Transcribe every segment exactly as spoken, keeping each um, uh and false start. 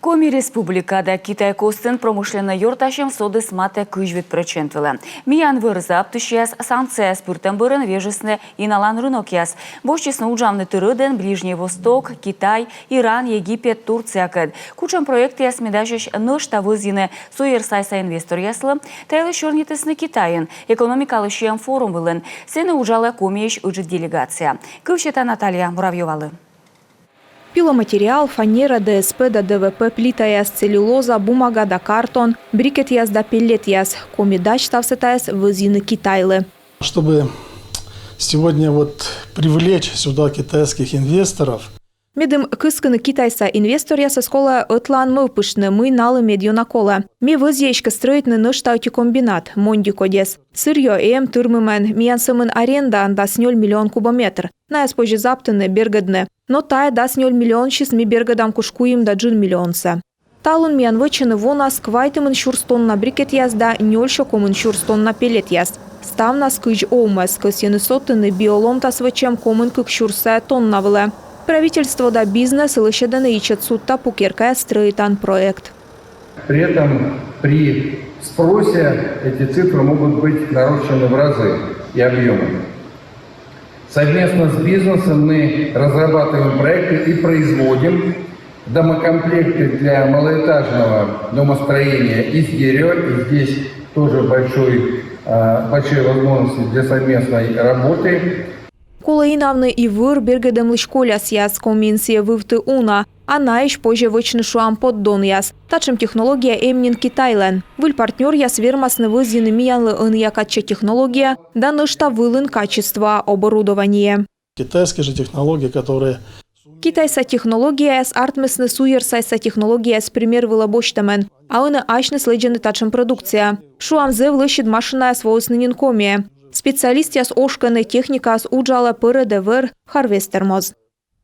Коми Республика да Китай костын промышленнӧй ёртасьӧм содіс матӧ кызь вит прӧчент вылӧ. Миян вӧр заптысьяс санкцияяс пыртӧм бӧрын вежисны иналан рынокъяс. Босьтчисны уджавны тыр ӧдӧн: Ближний Восток, Китай, Иран, Египет, Турциякӧд. Кутшӧм проектъяс медасьӧсь нӧшта вӧзйыны суйӧрсайса инвесторъяслы, та йылысь сёрнитісны Китайын экономикалы сиӧм форум вылын. Сэні уджалӧ Комиысь ыджыд делегация. Кыв сета Наталья Муравьёвалы. Пиломатериал, фанера, ДСП да ДВП плитаяс, целлюлоза, бумага да картон, брикетъяс да пеллетъяс. Коми дач ставсӧ тайӧс вӧзйыны Китайлы. Чтобы сегодня вот привлечь сюда китайских инвесторов, Медым кыскыны Китайса инвесторъясӧс, колӧ ӧтлаын мӧвпыштны, мый налы медъёна колӧ. Ме вӧзъя эськӧ стрӧитны нӧшта ӧти комбинат, Монди кодьӧс. Сырьё эм, тырмымӧн. Миян сӧмын арендаын дас нёль миллион кубометр. Найӧс позьӧ заптыны, бергӧдны. Но тайӧ дас нёль миллионсьыс ми бергӧдам куш куим да джын миллионсӧ. Талун миян вӧчӧны вонас квайтымын сюрс тонна брикетъяс да нёль сё комын сюрс тонна пеллетъяс. Ставнас кызь овмӧс. Кӧсйӧны содтыны биоломтас вӧчӧм комын кык сюрс тонна вылӧ. Правительство да бизнес лӧсьӧдӧны ичӧт судта пу керкаяс стрӧитан проект. При этом при спросе эти цифры могут быть нарощены в разы и объемы. Совместно с бизнесом мы разрабатываем проекты и производим домокомплекты для малоэтажного домостроения из дерева. И здесь тоже большой, а, большие возможности для совместной работы. Колӧ инавны и вӧр бергӧдӧмлысь колясъяс. Комиын сійӧ вывті уна. А наысь позьӧ вӧчны, шуам, поддонъяс. Татшӧм технология эм нин Китайлӧн. Выль партнёръяс вермасны вӧзйыны миянлы ӧнія кадся технология да нӧшта вылын качествоа оборудование. Китайские же технологии, которые Китайса технологияяс артмисны суйӧрсайса технологияяс пример вылӧ босьтӧмӧн. А ӧні асьныс лэдзӧны татшӧм продукция. Шуам, зэв лӧсьыд машинаяс воисны нин Комиӧ. Специалистъяс ошкӧны, техникаыс уджалӧ, пӧрӧдӧ вӧр, харвестер моз.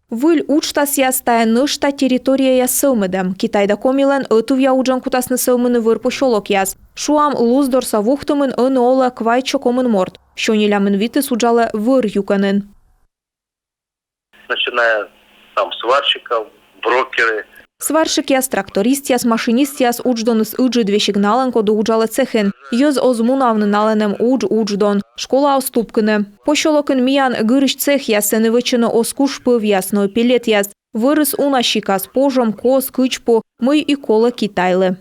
Выль уджтасъяс — тайӧ нӧшта территорияяс сӧвмӧдӧм. Китай да Комилӧн ӧтувъя уджӧн кутасны сӧвмыны вӧр посёлокъяс. Шуам, Луздорса Вухтымын ӧні олӧ квайт сё комын морт. Сё нелямын витыс уджалӧ вӧр юкӧнын. Начиная там сварщиков, брокеры. Сварщикъяс, трактористъяс, машинистъяс. Удждоныс ыджыд, весиг налӧн, коді уджалӧ цехын. Йӧз оз мунавны, налӧн эм удж, удждон. Школа оз тупкыны. Посёлокын миян гырысь цехъяс, сэні вӧчӧны оз куш пӧвъяс, но и пеллетъяс. Вӧрыс уна сикас: пожӧм, кос, кыдз пу, мый и колӧ Китайлы.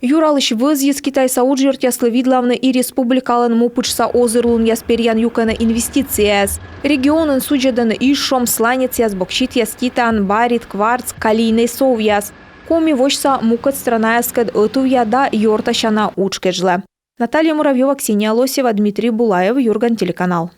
Юралысь вӧзйис Китайса уджъёртъяслы видлавны и республикалӧн му пытшса озырлунъяс перъян юкӧнӧ инвестицияяс. Регионын судзӧдӧны изшом, сланецъяс, бокситъяс, титан, барит, кварц, калийнӧй совъяс. Коми восьса мукӧд странаяскӧд ӧтувъя да ёртасяна удж кежлӧ. Наталья Муравьёва, Ксения Лосева, Дмитрий Булаев, «Юрган» телеканал.